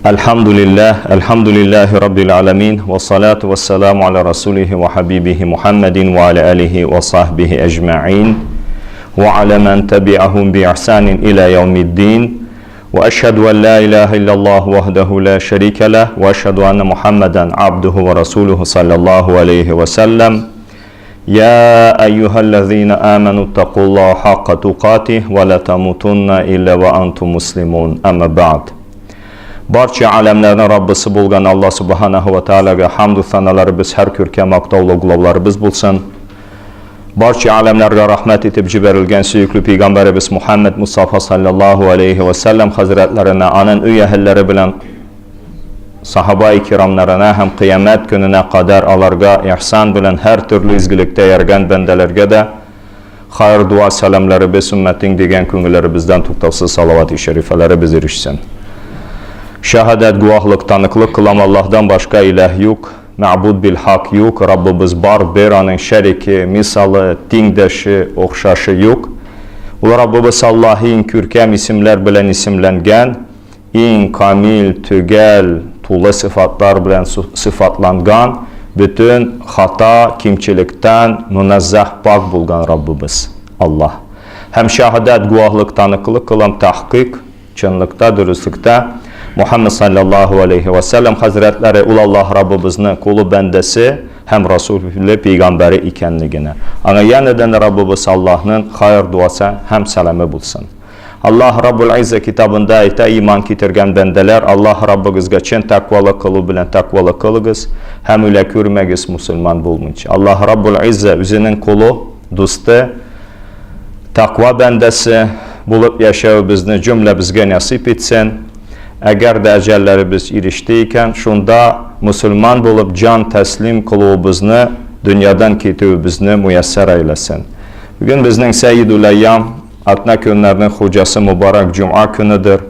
Әлхәмдүлилләһ, әлхәмдүлилләһи раббил аламин, вассалату вассаламу аля расулихи ва хабибихи Мухаммадин ва аля алихи ва сахбихи әҗмәин, ва аля ман табиахум би ихсанин иля яумиддин, ва ашһаду ан ла илаһа иллаллах вахдаху ла шарика лах, ва ашһаду анна Мухаммадан абдуху ва расулуху саллаллаху алейхи ва саллям. Я әйюһәлләзина аману тақуллаһа хаққа туқатих ва ла тамутунна илля ва антум муслимун. Әмма бa'д. Барча aləmlərin Rabbisi bolgan Allah Subhanahu va Taala'ga hamd sanalarımız, hər kürkə maqtav uğullarımız bulsun. Barça aləmlərə rəhmət etib jibərilgən söyüklü Peyğəmbərimiz Muhammed Mustafa sallallahu aleyhi və səlləm həzrətlərinə, anın өй əhilləri bilən sahaba-i kiramlarına həm qiyamət gününə qədər alarga ihsan bilən hər türlü izgilikdə yergən bəndələrə də xayır dua səlamlarımız ümmətin degən könüllərimizdən tuqtavsız salavat-ı şərifələrimiz erişsin. Şəhadət, guvahlıq, tanıqlıq qılam Allahdan başqa ilah yox, məbud bil haqq yox, Rabbimiz bar, bir anın şəriki, misalı, tengdaşı, oxşaşı yox. Ul Rabbimiz Allah eng kürkəm isimlər bilən isimləngan, eng kamil, tügəl, tулы sıfatlar bilan sıfatlangan, bütün xata, kimçilikdən münezzeh pak bulgan Rabbimiz Allah. Həm şəhadət, guvahlıq, tanıqlıq qılam tahqiq, çınlıqda, dürüstlükdə Muhammed sallallahu aleyhi və səlləm həzrətləri ul Allah Rabbimizin kulu bəndəsi, həm Rasulü Peyğəmbəri ikənligini. Ana yenədən Rabbimiz Allah'ın xayır duası həm sələmi bulsun. Allah Rabbul İzzə kitabında ayta iman getirgan bəndələr Allah Rabbigizga chin taqvoli qilib bilan taqvoli qilgiz, ham o'la ko'rmagiz musulmon bo'lguncha. Allah Rabbul İzzə o'zining quli, do'sti, taqvo bandasi bo'lib yashab bizni jumla bizga nasib etsin. Agarda ajallarimiz erishdi ekan, shunda musulmon bo'lib jon taslim qiluvimizni, dunyodan ketuvimizni muyassar aylasin. Bugun bizning Sayyidul Ayyam atna kunlarning xo'jasi muborak juma kunidir.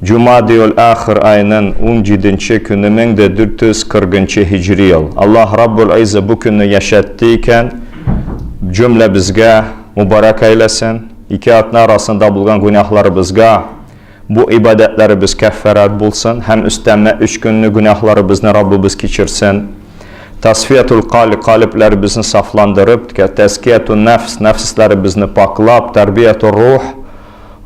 Jumadiyul axir ayının 17 kuni 1440 hicri yil. Allah Rabbul İzza bu kunni yashatdi ekan, jumla bizga muborak aylasin. Ikki atna arasında bo'lgan gunohlarimizga bu ibodatlarimiz kaffarat bo'lsin. Ham üstama 3 kunni gunohlarimizni Rabbimiz kechirsin. Tasfiyatul qalb qalblarimizni saflandırıb, təzkiyatun nəfs nəfslərimizni paklab, tərbiyatul ruh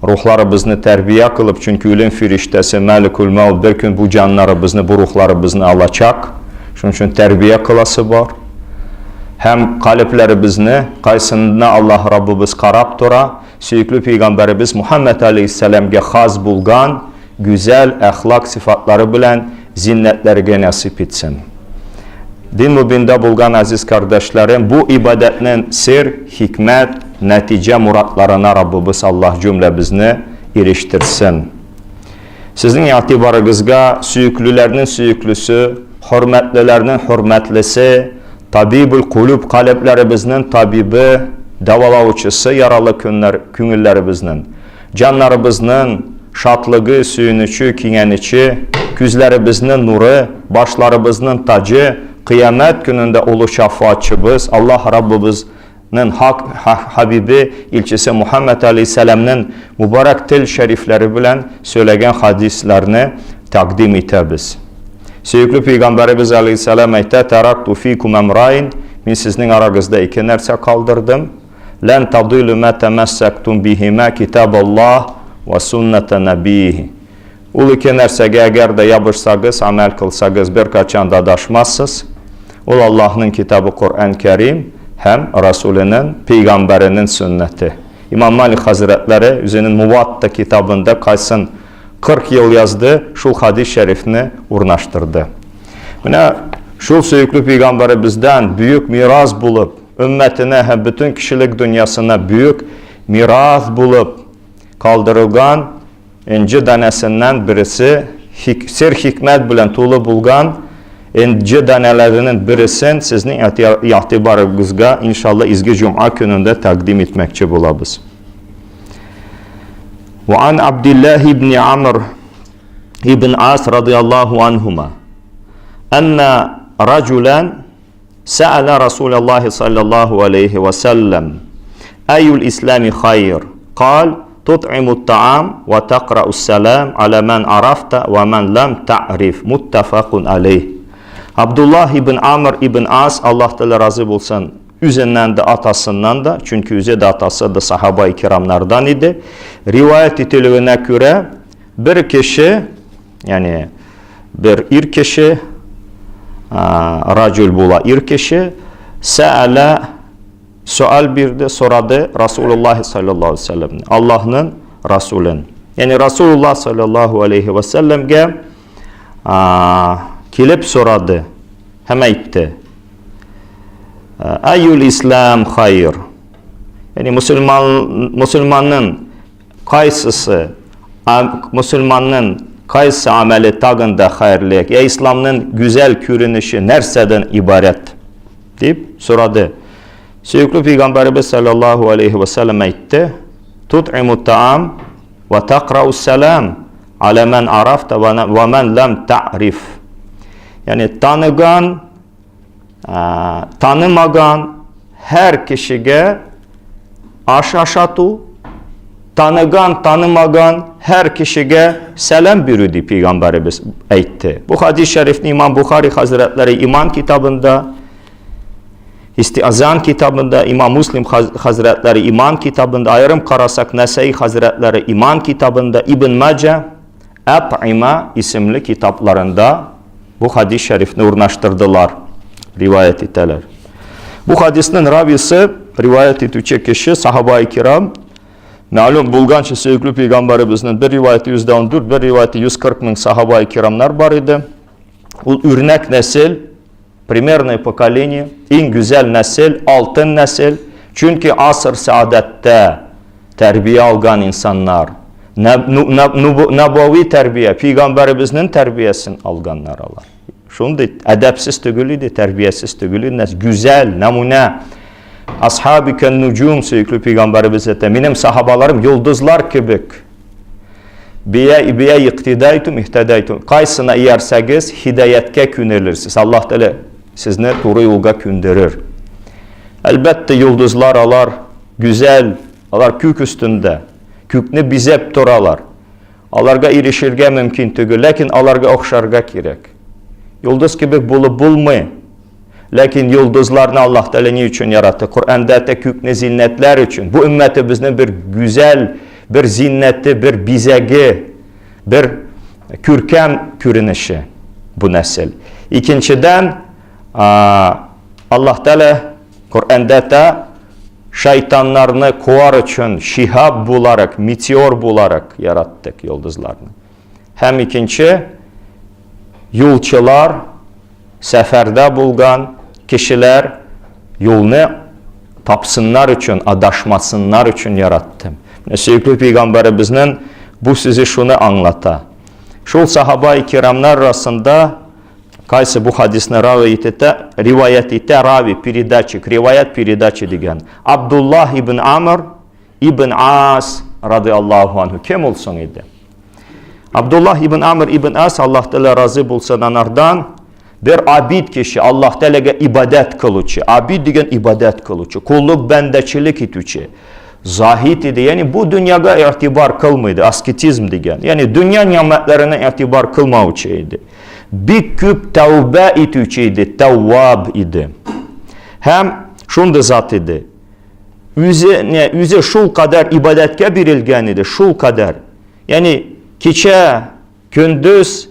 ruhlarımızı tərbiyə qılıb, çünki ölüm firiştəsi Məlikül Məvd bir gün bu canlarımızı, bu ruhlarımızı alacaq. Şunun üçün tərbiyə qılası var. Həm qalblərimizni qaysında Allah Rabbimiz qarab dura, söyüklü Peyğəmbərimiz Muhammed Aleyhisselamga xas bulgan güzel əxlaq sıfatları bilən zinətlərə nəsib etsin. Din mübində bulgan əziz qardaşlarım, bu ibadətlə sir, hikmət, nəticə muradlarına Rabbimiz Allah cümləmizni eriştirsin. Sizin etibarınızga süyüklülərinin süyüklüsü, hörmətlilərinin hörmətlisi, tabibül qulub qalblərimizin tabibi, davalavçısı yaralı günlər, könüllərimizin, canlarımızın şadlığı, söyünücü, kingənici, küzlərimizin nuru, başlarımızın tacı, qiyamət günündə ulu şəfaatçımız, Allah Rabbimizin haqq habibi ilçisi Muhammed Aleyhisselam'ın mübarək til şərifləri bilən söyləyən hadislərini təqdim etəbiz. Söyüklü Peyğəmbərimiz Aleyhisselam aytdı: "Təraktu fikum əmrayn" Min sizin aranızda iki nərsə kaldırdım. Lən tadilu mə təməssəktum bihimə kitaballah və sünnətə nəbihi. Ul iki nərsəgə əgər də yapışsaqız, əməl qılsaqız, bir qaçan da daşmazsınız. Ol Allah'ın kitabı Kur'an-ı Kerim, hem Resulünün, Peygamberinin sünneti. İmam Malik Hazretleri üzerinin Muvatta kitabında kaysın 40 yıl yazdı, şu hadis-i şerifini urnaştırdı. Buna şu söyüklü Peygamberimizden büyük miras bulup, ümmetine hem bütün kişilik dünyasına büyük miras bulup kaldırılgan inci danəsindən birisi sir hikmət bilan tolu bulgan inci dənələrinin birisini sizin etibarınızga inşallah izgi cuma günündə təqdim etməkçi bulabız. Və an Abdullah ibn Amr ibn As radıyallahu anhuma enne raculan سأل رسول الله صلى الله عليه وسلم أي الإسلام خير؟ قال Тут'имут таам ва такра'ус сәлам аля ман арафта ва ман лам та'риф. Муттафакун алейх. Абдуллах ибн Амр ибн Ас, Allah Teala razı bulsun, üzündən də atasından da, çünki üzü də atası da sahaba-i kiramlardan idi. Rivayet etilüyünə görə bir kişi, yəni bir ir kişi, racül bula ir kişi, səələ sual birdi, soradı Rasulullah sallallahu aleyhi ve sellem, Allah'ın Rasulün. Yəni Rasulullah sallallahu aleyhi ve sellemge kelip soradı, hem aytdı. Ayyul İslam hayır? Yani musulman, musulmanın qaysısı, musulmanın qaysı ameli tagında hayırlı, ya İslam'ın güzel görünüşü nərsədən ibarət? Deyip soradı. Söğüklü Peygamberimiz sallallahu aleyhi ve sellem aytdı. Tut'imu ta'am ve takra'us selam ala men arafta ve men lem ta'rif. Yani tanıgan, tanımagan her kişiye aş aşatu, tanıgan, tanımagan her kişiye selam bürüdü Peygamberimiz aytdı. Bu hadis-i şerifni İmam Bukhari Hazretleri İman kitabında, İstiazan kitabında, İmam Muslim Hazretleri İman kitabında, ayrım karasak Nesai Hazretleri İman kitabında, İbn Mace Et'ima isimli kitaplarında bu hadis-i şerifni urnaştırdılar, rivayet ettiler. Bu hadisin ravisi, rivayet etüçe kişi, sahaba-i kiram, malum bulgança sevgili Peygamberimizin bir rivayeti 114, bir rivayeti 140 bin sahaba-i kiramlar var idi. O örnek nesil, примерное поколение, en güzel nesil, altın nesil. Çünkü asır saadette terbiye algan insanlar, Nebavi terbiye, Peygamberimizin terbiyesini alganlar alar. Şunu edepsiz tügül idi, terbiyesiz tügül idi. Güzel, namune. Ashab-ı nucum söylüyor Peygamberimiz de. Benim sahabalarım yıldızlar gibi. Biye biye iktidaytum ihtidaytum. Qaysına iyersəgiz hidayetke künelirsiniz. Allah Teala sizni doğru yolga kündürür. Elbette yıldızlar alar güzel, alar kük üstünde. Kükni bizep turalar. Alarga erişirge mümkün tügül, lakin alarga oxşarga gerek. Yıldız gibi bulup bulmay. Lakin yıldızlarını Allah Teala ne için yarattı? Kur'an'da da kükni zinetler için. Bu ümmetimizin bir güzel, bir zinneti, bir bizegi, bir kürkem görünüşü bu nesil. İkinciden Allah Teala Kur'an'da da şeytanlarını kovar için şihab bularak, meteor bularak yarattık yıldızlarını. Hem ikinci, yolçular, seferde bulgan kişiler yolunu tapsınlar için, adaşmasınlar için yarattım. Sevgili Peygamberimizin bu sizi şunu anlata. Şol sahaba-i kiramlar arasında qaysı bu hadisni rivayet ete, rivayet ete ravi, передатчик, rivayet передачи degen. Abdullah ibn Amr ibn As radıyallahu anhu kim olsun idi? Abdullah ibn Amr ibn As Allah Teala razı bulsun anardan bir abid kişi Allah Teala'ya ibadet kılıcı. Abid degen ibadet kılıcı. Kulluk bendeçilik etüçü. Zahid idi. Yani bu dünyaya itibar kılmaydı. Asketizm degen. Yani dünya nimetlerine itibar kılmavçı idi. Bir küp tevbe etüçü idi. Tevvab idi. Hem şunda zat idi. Yüzü, ne, yüzü şul kadar ibadetke birilgen idi. Şul kadar. Yani keçe, gündüz,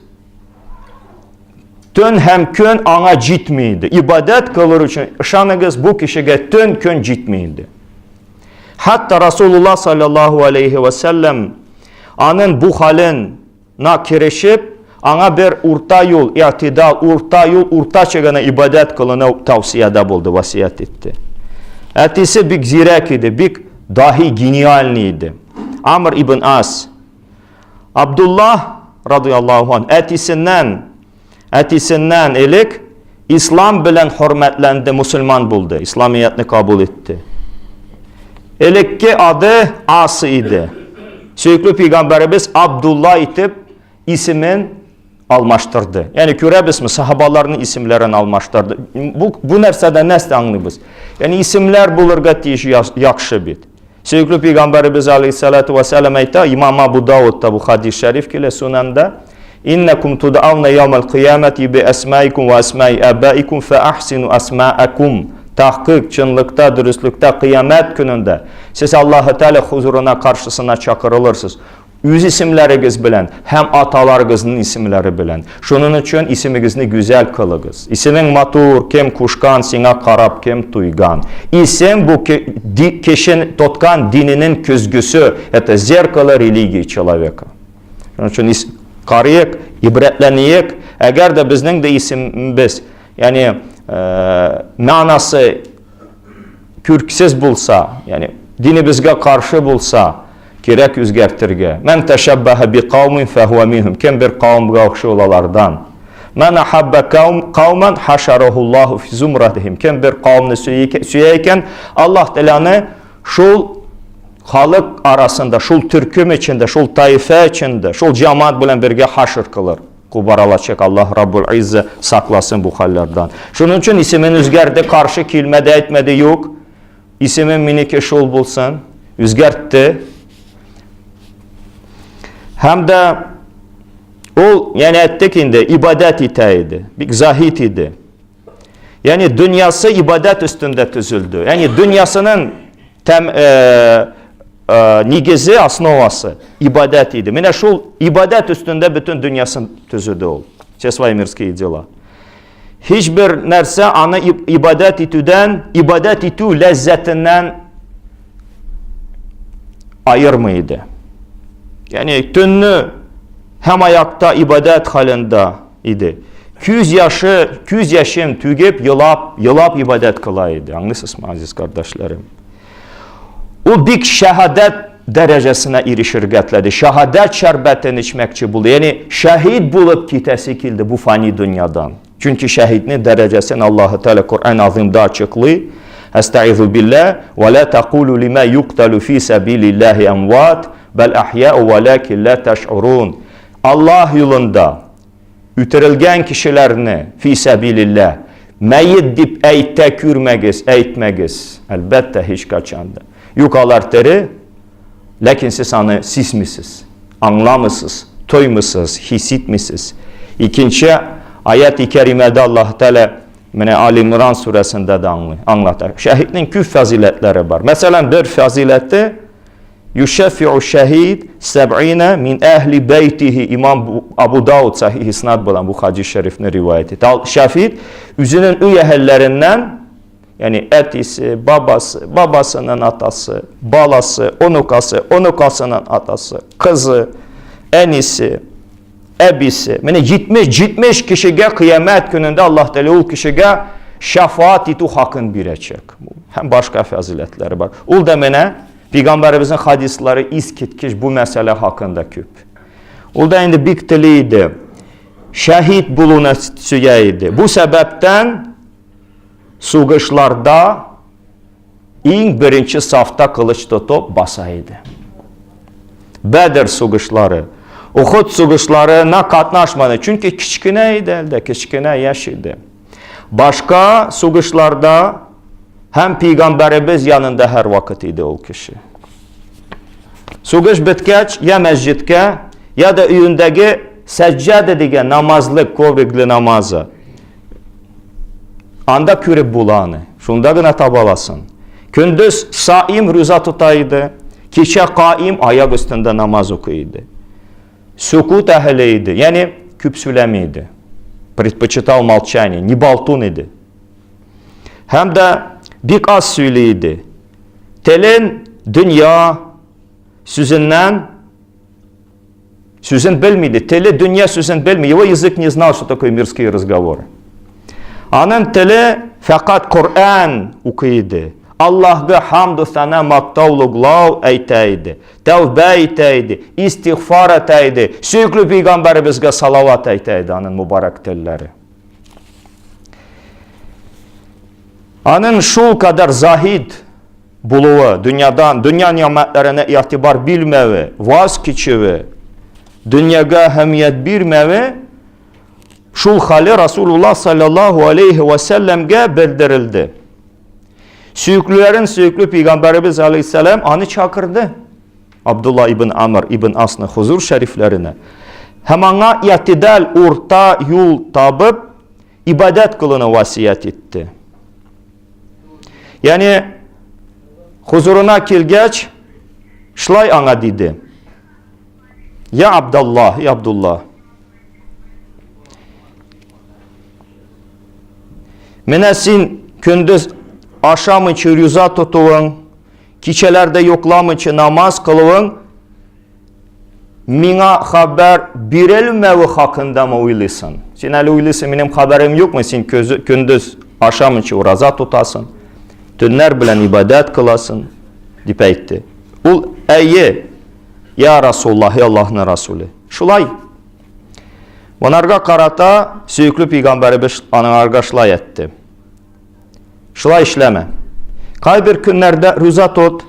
tön hem kön ana citmiydi. İbadet kılır için ışanıgız bu kişiye tön kön citmiydi. Hatta Resulullah sallallahu aleyhi ve sellem anın bu halin na kirişip ana bir orta yol, i'tidal, orta yol, orta çegene ibadet kılını tavsiyede buldu, vasiyet etti. Etisi bir zirek idi, bir dahi genialni idi. Amr ibn As, Abdullah radıyallahu anh etisinden elik İslam bilen hürmetlendi, Müslüman buldu. İslamiyetini kabul etti. Elikki adı As idi. Söğüklü Peygamberimiz Abdullah itip ismin almaştırdı. Yani görebiliriz mi? Sahabaların isimlerini almaştırdı. Bu nərsədən nə anlayırız? Yani isimler bulurga tiyiş yaxşı bit. Сөекле пәйгамбәребез алейхиссалату вассалам әйтә, Имам Абу Даудта бу хадис шәриф килә сунанда, Иннакум тудауна яумал кыямати би асмаикум ва асмаи абаикум фа ахсину асмаакум. Tahqiq, чынлыкта, дөреслектә кыямәт көнендә сез Аллаһы Тәгалә хузурына каршысына чакырылырсыз. Үз исемләрегез белән һәм аталарыгызның исемләре белән. Шуның өчен исемегезне гүзәл кылыгыз. Исемең матур, кем кушкан, сиңа карап кем туйган. Исем бу кешен тоткан диненең көзгесе, это зеркало религии человека. Шуның өчен карыйк, ибрәтләниек. Әгәр дә безнең дә исемебез, ягъни мәгънәсе күрксез булса, ягъни динебезгә каршы булса, кирәк үзгәртергә. Мән тәшәббәһә би каумин фәһуә минһум. Кем бер каумга охшый ул алардан. Мән ахабба кауман хашарахуллаху фи зумратихим. Кем бер каумны сөя икән, Аллаһ Тәгаләне шул халык арасында, шул төркем эчендә, шул таифә эчендә, шул җамаат белән бергә хашр кылыр. Кубаралачак Аллаһ Раббул Изза сакласын бу хәлләрдән. Шуның өчен исемен үзгәрде, каршы килмәде, әйтмәде, юк. Исемем минеке шул булсын. Үзгәртте. Һәм дә ул, яни әйттек инде, ибадәт итә иде. Бик заһид иде. Яни дөньясы ибадәт өстендә төзелде. Яни дөньясының тәм, э, э, нигезе, основасы ибадәт иде. Менә шул ибадәт өстендә бөтен дөньясын төзеде ул. Все свои мирские дела. Һичбер нәрсә аны ибадәт итүдән, ибадәт итү ләззәтеннән аермый иде. Ягъни төнне һәм аякта ибадәт хәлендә иде. Күз яшы, күз яшен түгеп, елап, елап ибадәт кыла иде. Аңлыйсызмы, азиз кардәшләрем? Ул бик шәһадәт дәрәҗәсенә ирешергә теләде. Шәһадәт шәрбәтен эчмәкче булды. Ягъни шәһид булып китәсе килде бу фани дөньядан. Чөнки шәһиднең дәрәҗәсен Аллаһы Тәгалә Коръән Азимда ачыклый. Әстәгыйзу билла ва ла тақулу лима юкталу фи сабилиллаһи амват бал ахьяу валакин ла ташурун. Аллаһ юлында Үтерелгән кешеләрне, фи сәбилилләһ, мәет дип әйтә күрмәгез, әйтмәгез, әлбәттә, һичкайчан да. Юк, алар тере, ләкин сез аны сизмисез, аңламыйсыз, тоймыйсыз, хис итмисез. Икенче аят-и кәримәдә Аллаһ Тәгалә менә Али Имран сүрәсендә дә аңлый, аңлата. Шәһиднең күп фазиләтләре бар. Мәсәлән, бер фазиләте Юшәфиу шәһид сәб'ина мин әһли бәйтихи. Имам Абу Дауд сахих иснад белән бу хадис шәрифне риваять итә. Шәфид үзенең өй әһелләреннән, ягъни әтисе, бабасы, бабасының атасы, баласы, онукасы, онукасының атасы, кызы, әнисе, әбисе. Менә 70-70 кешегә кыямәт көнендә Аллаһ Тәгалә ул кешегә шәфаат итү хакын бирәчәк. Һәм башка фазиләтләре бар. Ул да менә пәйгамбәребезнең хадислары искиткеч бу мәсьәлә хакында күп. Ул да инде бик тели иде. Шәһид булуны сөя иде. Бу сәбәптән сугышларда иң беренче сафта кылыч тотып баса иде. Бәдер сугышлары, Ухуд сугышларына катнашмады, чөнки кечкенә иде әлдә, кечкенә яшь иде. Башка сугышларда һәм пәйгамбәребез янында һәрвакыт иде ул кеше. Сугыш беткәч, я мәсҗидкә, я да өендәге сәҗҗәдә дигән намазлык, коврик для намаза. Анда күреп була аны. Шунда гына таба аласың. Көндез саим руза тота иде. Кичә каим аяк өстендә намаз укый иде. Сукут әһеле иде. Ягъни күп сөйләми иде. Предпочитал молчание, не болтун иде. Һәм дә бик аз сөйли иде. Телен дөнья сүзеннән сүзен белми иде. Теле дөнья сүзен белми. Его язык не знал, что такое мирские разговоры. Аның теле фәкать Коръән укый иде. Аллаһга хамду сана мактау луглау әйтә иде. Тәүбә итә иде, истигъфар итә иде. Сөекле пәйгамбәребезгә салават әйтә иде аның мубарак телләре. Аның шул кадәр заһид булуы, дөньядан, дөнья нигъмәтләренә игътибар бирмәве, ваз кичүе, дөньяга әһәмият бирмәве шул хәле Расулуллаһ саллаллаһу алейхи ва сәлләмгә белдерелде. Сөеклеләрен сөекле пәйгамбәребез алейһиссәлам аны чакырды. Абдулла ибн Амр ибн Асны хузур шәрифләренә. Һәм аңа иатидал урта юл табып, ибадәт кылуны васият итте. Ягъни хузурына килгәч, шулай аңа диде. Я Абдулла, я Абдулла. Менә син көндез ашамыйча рюза тотуың, кичәләрдә йокламыйча намаз кылуың миңа хәбәр бирелмәве хакындамы уйлыйсың? Син әле уйлыйсың, минем хәбәрем юкмы? Син көндез ашамыйча ураза тотасың, төннәр белән ибадәт кыласың, дип әйтте. Ул әйе, я Расуллаһ, я Аллаһның Расуле. Шулай. Монарга карата сөекле пәйгамбәребез анарга шулай әйтте. Шулай эшләмә. Кайбер көннәрдә руза тот,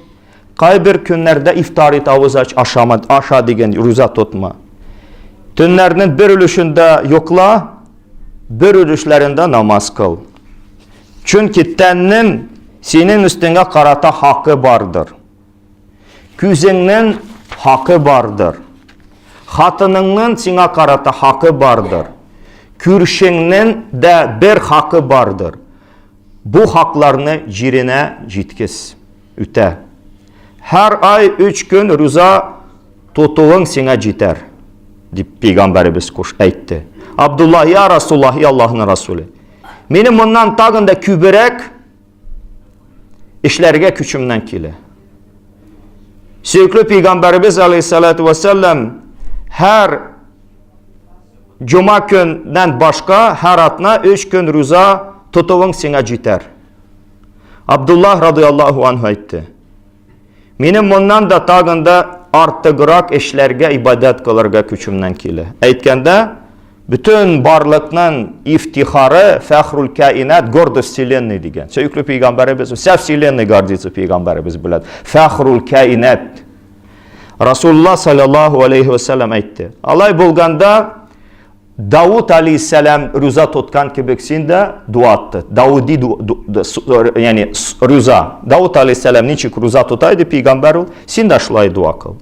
кайбер көннәрдә ифтар ит, авыз ач, ашама, аша дигән руза тотма. Төннәрнең бер өлешендә йокла, бер өлешләрендә намаз кыл. Чөнки тәннең синең өстеңә карата хакы бардыр. Күзеңнең хакы бардыр. Хатыныңның сиңа карата хакы бардыр. Күршеңнең дә бер хакы бардыр. Бу хакларны җиренә җиткез, үтә. Һәр ай өч көн руза тотуың сиңа җитәр, дип пәйгамбәребез куш әйтте. Абдулла, я Расуллаһ, я Аллаһның Расуле. Минем моннан тагын да күбрәк эшләргә көчемнән килә. Сөекле пәйгамбәребез алейхиссалату вассалам һәр җома көннән башка һәр атна өч көн руза тотуың сиңа җитәр. Абдуллах радиаллаху анху әйтте. Минем моннан да тагын да артыграк эшләргә, ибадәт кылырга көчемнән килә. Әйткәндә, бөтен барлыкның ифтихары, фәхрул каинат, гордость вселенной дигән. Сөекле пәйгамбәребез, вся вселенная гордится пәйгамбәребез белән. Фәхрул каинат. Расулулла саллаллаху алейхи вассалам әйтте. Алай булганда, Давуд алейхиссалам руза тоткан кебек син дә дуа тот. Давуди ягъни руза. Давуд алейхиссалам ничек руза тота иде пәйгамбәр ул, син дә шулай дуа кыл.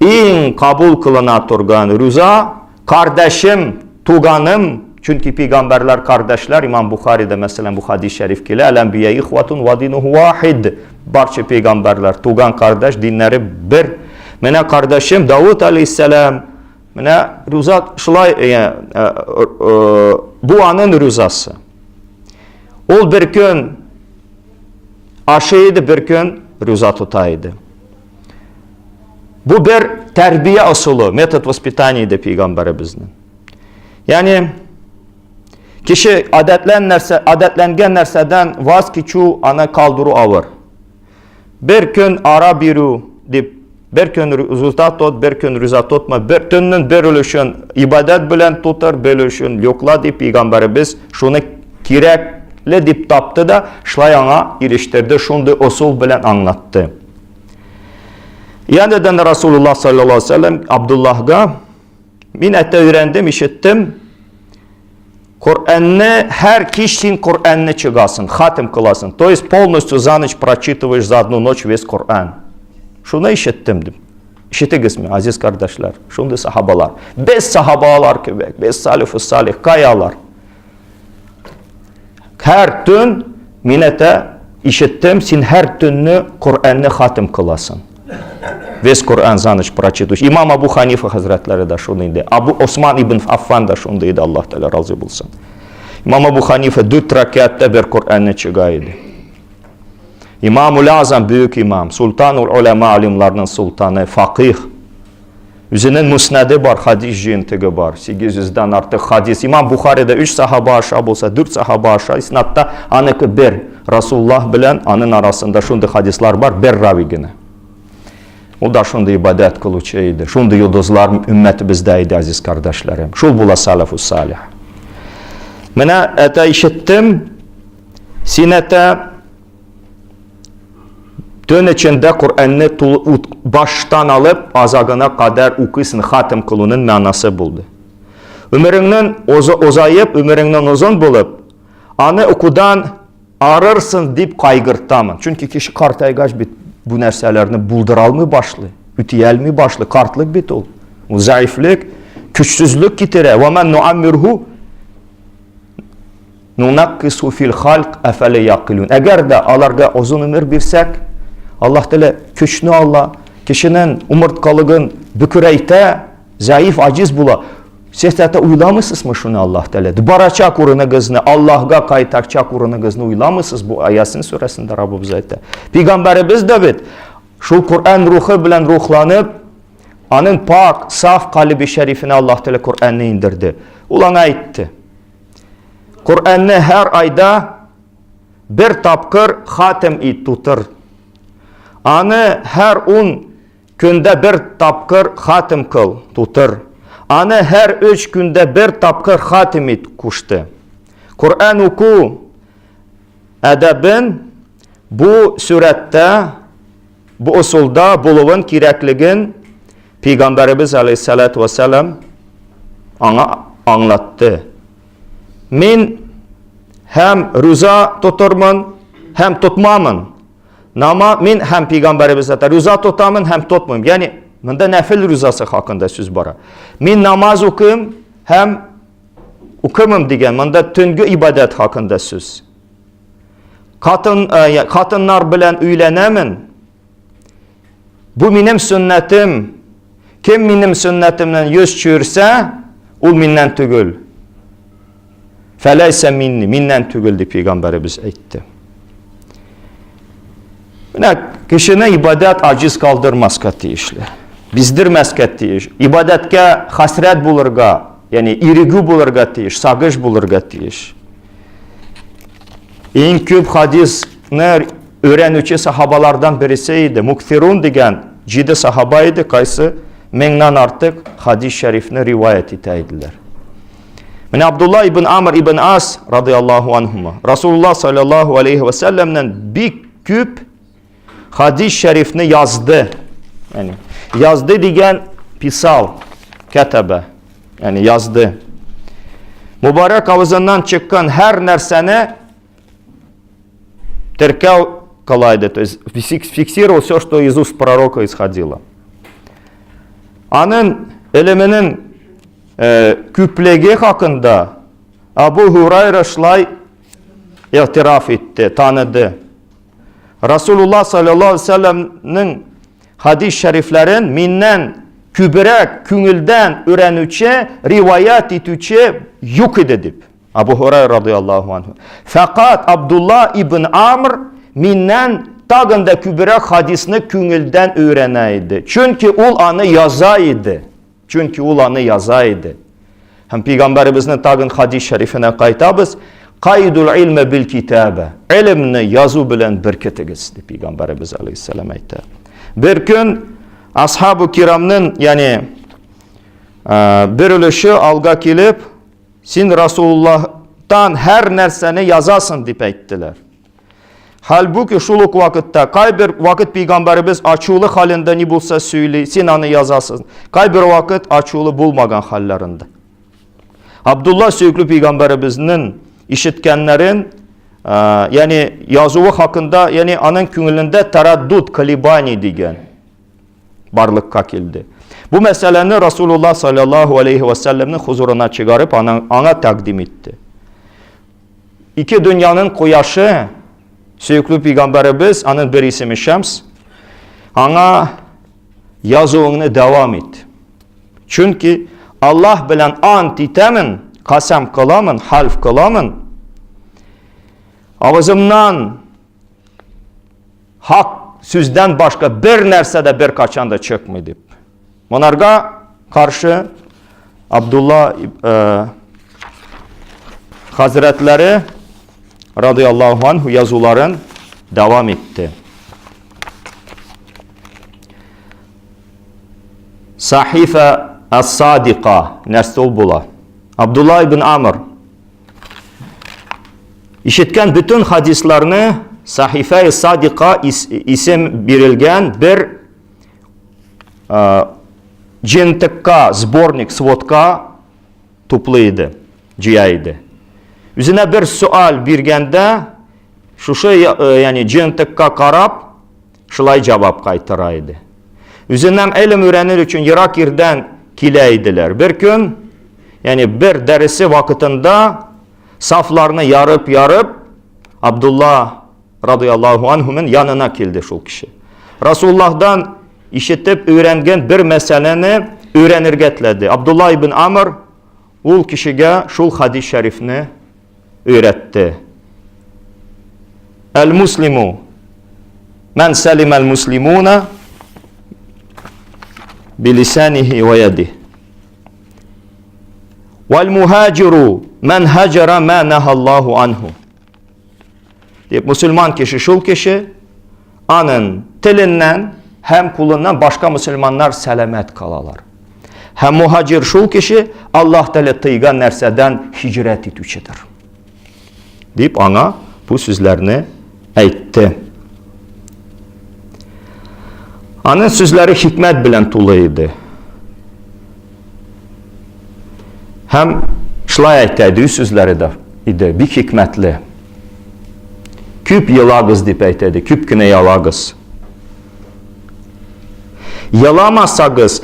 Иң кабул кылына торган руза кардәшем, туганым, чөнки пәйгамбәрләр кардәшләр, Имам Бухарида мәсәлән бу хадис шәриф килә, Әл-әнбия ихватун ва динуху вахид. Барча пәйгамбәрләр туган кардәш, диннәре бер. Менә кардәшем Давуд алейхиссалам Менә руза шулай э, э, э, бу аның рузасы. Ул бер көн ашый иде, бер көн руза тота иде. Бу бер тәрбия ысулы, метод воспитания иде пәйгамбәребезнең. Ягъни кеше гадәтлән нәрсә, гадәтләнгән нәрсәдән ваз кичү, аны калдыру авыр. Бер көн ара бирү дип, бер көн руза тот, бер көн руза тотма, бер төннең бер өлешен ибадәт белән тутыр, бер өлешен йокла дип пәйгамбәребез шуны кирәкле дип тапты да, шулай аңа ирештерде, шундый ысул белән аңлатты. Янәдән Расулуллаһ саллаллаһу алейһи вәсәлләм Абдуллаһга мин әтә өйрәндем, ишеттем, Коръәнне һәр кич син Коръәнне чыгасың, хатим кыласың. То есть полностью за ночь прочитываешь за одну ночь весь Коръән. Шуны ишеттем дип. Ишетегезме, азиз кардәшләр? Шундый сахабалар. Без сахабалар кебек, без салифу салих, каялар. Һәр төн мин әтә ишеттем, син һәр төнне Коръәнне хатим кыласың. Весь Коран за ночь прочитываешь. Имам Абу Ханифа хәзрәтләре дә шундый иде. Абу Осман ибн Аффан да шундый иде, Аллаһ Тәгалә разый булсын. Имам Абу Ханифа дүрт рәкәттә бер Коръәнне чыга иде. Имам Азам бөек имам, султанул уляма алимларның султаны, факих. Үзенең муснәде бар, хадис җыентыгы бар. 800 дән артык хадис. Имам Бухарида 3 сахаба аша булса, 4 сахаба аша, иснадта аныкы бер. Расуллаһ белән аның арасында шундый хадислар бар, бер рави генә. Ул да шундый ибадәт кылучы иде. Шундый йолдызлар өммәтебездә иде, азиз кардәшләрем. Шул була салафу салих. Менә әтә ишеттем, син әтә Төн эчендә Коръәнне баштан алып азагына кадәр укыйсың, хатым кылуның мәгънәсе булды. Өмереңнең озаеп, өмереңнең озын булып, аны укудан Арырсың дип кайгыртамын. Чөнки кеше картайгач бит бу нәрсәләрне булдыра алмый башлый, үти алмый башлый. Картлык бит ул. Ул заифлек, көчсезлек китерә. Ва ман нуаммирху нунаккису фил халк афала якилун. Әгәр дә аларга озын өмер бирсәк, Аллаһ Тәгалә көчне ала, кешенең умырткалыгын бөкерәйтә, Заиф, аҗиз була. Сез хәтта уйламыйсызмы шуны Аллаһ Тәгалә? Барачак урыныгызны, Аллаһга кайтачак урыныгызны уйламыйсыз? Бу Ясин сүрәсендә Раббыбыз әйтә. Пәйгамбәребез дә бит шул Коръән рухы белән рухланып, аның пак, саф калибе шәрифенә Аллаһ Тәгалә Коръәнне индерде. Ул аңа әйтте. Коръәнне һәр айда бер тапкыр хатем ит, тутыр. Аны һәр ун Көндә бер тапкыр хатем кыл, тутыр. Аны һәр өч көндә бер тапкыр хатем ит, кушты. Коръән уку әдәбен бу сүрәттә, бу ысулда булуын кирәклеген Пәйгамбәребез алейһиссалату вассалам аңа аңлатты. Мин һәм руза тотырмын, һәм тотмамын. Нама мин һәм пәйгамбәребез әйтә, руза тотамын һәм тотмыйм. Ягъни монда нәфил рузасы хакында сүз бара. Мин намаз укыйм һәм укымым дигән, монда төнге ибадәт хакында сүз. Хатын, э, хатыннар белән өйләнәмен. Бу минем сөннәтем. Кем минем сөннәтемнән йөз чөерсә, ул миннән түгел. Фәләйсә минни, миннән түгел дип пәйгамбәребез әйтте. Менә кешене ибадәт аҗиз калдырмаска тиешле. Биздермәскә тиеш. Ибадәткә хәсрәт булырга, ягъни ирегү булырга тиеш, сагыш булырга тиеш. Иң күп хадисны өйрәнүче сахабалардан бересе иде. Мукфирун дигән җиде сахаба иде, кайсы меңнән артык хадис шәрифне риваять итә иделәр. Менә Абдулла ибн Амр ибн Ас радиаллаху анхума Расулуллах саллаллаху алейхи ва сәлләмнән бик күп хадис шәрифне язды. Ягъни язды дигән писал, кәтәбә. Ягъни язды. Мубарак авызыннан чыккан һәр нәрсәне теркәү кыла иде, то есть фиксировал все, что из уст пророка исходило. Аның илеменең Э, күплеге хакында Абу Хурайра шулай игътираф итте, таныды. Расулуллах саллаллаху алейхи вәсәлләмнең хадис шәрифләрен миннән күбрәк күңелдән өйрәнүче, риваят итүче юк иде дип. Абу Хурайра радиаллаху анху. Фәкать Абдулла ибн Амр миннән тагын да күбрәк хадисны күңелдән өйрәнә иде. Чөнки ул аны яза иде. Чөнки ул аны яза иде. Һәм пәйгамбәребезнең тагын хадис шәрифенә кайтабыз. Кайдул илме бил китабе. Илмне язу белән беркетегез, дип пәйгамбәребез алейһиссалам әйтә. Бер көн асхабу кирамның, ягъни бер өлеше алга килеп, син Расулуллаһтан һәр нәрсәне язасың дип әйттеләр. Хәлбуки шул ук вакытта кайбер вакыт пәйгамбәребез ачулы халендә ни булса сөйли, син аны язасың. Кайбер вакыт ачулы булмаган хәлләрендә. Абдулла сөекле пәйгамбәребезнең ишеткәннәрен, ягъни язуы хакында, ягъни аның күңелендә тараддуд, колебаний дигән барлыкка килде. Бу мәсьәләне Расулуллах саллаллаху алейхи ва сәлләмнең хузурына чыгарып, аңа тәкъдим итте. Ике дөньяның кояшы, сөекле пәйгамбәребез, аның бер исеме Шәмс, аңа язуыңны дәвам ит. Чөнки Аллаһ белән ант итәмен, касам кыламын, хальф кыламын. Авызымнан хак сүздән башка бер нәрсә дә бер качан да чыкмый дип. Монарга каршы Абдулла э, хәзрәтләре радиаллаху анху язуларын дәвам итте. Сахифа ас-садика нәрсә ул була? Абдулла ибн Амр ишеткән бөтен хадисларны Сахифа садика исем бирелгән бер җентекка, сборник, сводка туплый иде, җыя иде. Үзенә бер суал биргәндә, Шушы, ягъни җыентыкка карап, шулай җавап кайтара иде. Үзеннән гыйлем өйрәнер өчен ерак ирдән килә иделәр. Бер көн, ягъни бер дәресе вакытында сафларны ярып-ярып, Абдулла радыяллаһу анһуның янына килде шул кеше. Расуллаһдан ишетеп өйрәнгән бер мәсьәләне өйрәнергә теләде. Абдулла ибн Амр ул кешегә шул хадис шәрифне өйрәтте. Әл-муслиму мән сәлим әл-муслимуна билисанихи ва яди. Вал мухаҗиру мән хаҗара ма нахаллаху анху. Дип, мусульман кеше шул кеше, анын теленнән һәм кулыннан башка мусульманнар сәламәт калалар. Һәм мухаҗир шул кеше Аллаһ Тәгалә тыйган нәрсәдән һиҗрәт итүчедер. Дип аңа бу сүзләрне әйтте. Аның сүзләре хикмәт белән тулы иде. Һәм шулай әйтә иде, үз сүзләре дә иде, бик хикмәтле. Күп елагыз дип әйтә иде, күп кенә елагыз. Еламасагыз,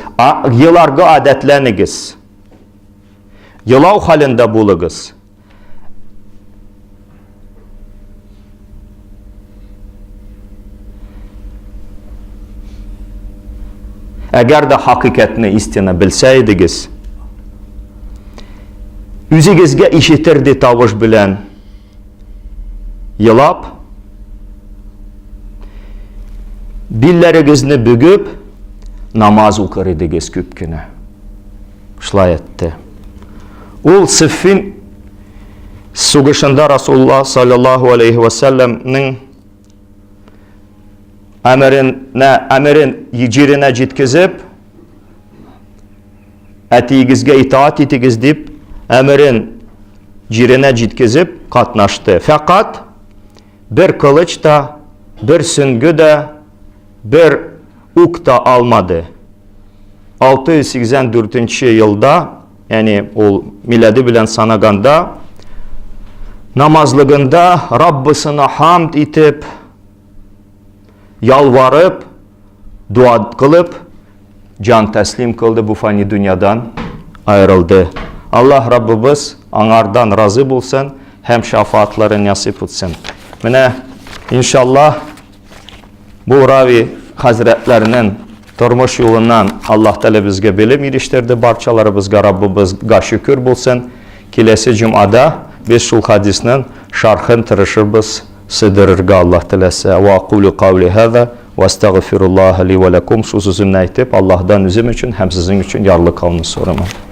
еларга гадәтләнегез. Елау хәлендә булыгыз. Әгәр дә хакыйкатьне, истина белсә идегез, үзегезгә ишетерде тавыш белән елап, билләрегезне бөгеп, намаз укыр идегез күп кенә. Шулай әйтте. Ул Сиффин сугышында Расулуллаһ саллаллаһу алейхи ва сәлләмнең әмеренә, әмерен җиренә җиткезеп, әтиегезгә итаат итегез дип, әмерен җиренә җиткезеп катнашты. Фәкать бер кылыч та, бер сөнге дә, бер ук та алмады. 684 нче елда, ягъни ул милади белән санаганда, намазлыгында Раббысына хамд итеп, ялварып, дуа кылып, җан тәслим кылды бу фани дөньядан аерылды. Аллаһ Раббыбыз аңардан разый булсын һәм шафаатларын насыйп итсен. Менә иншаллаһ Бу рави хәзрәтләрнең тормыш юлыннан Аллаһ Тәгалә безгә белем ирештерде, барчаларыбызга Раббыбызга шөкер булсын. Киләсе җомгада без шул хадисның шархын тырышырбыз сыйдырырга Аллаһ теләсә. Ва акулю каули һаза ва астагфируллаһа ли ва лакум. Шул сүземне әйтеп, Аллаһдан үзем өчен һәм сезнең өчен ярлыкауны сорыймын.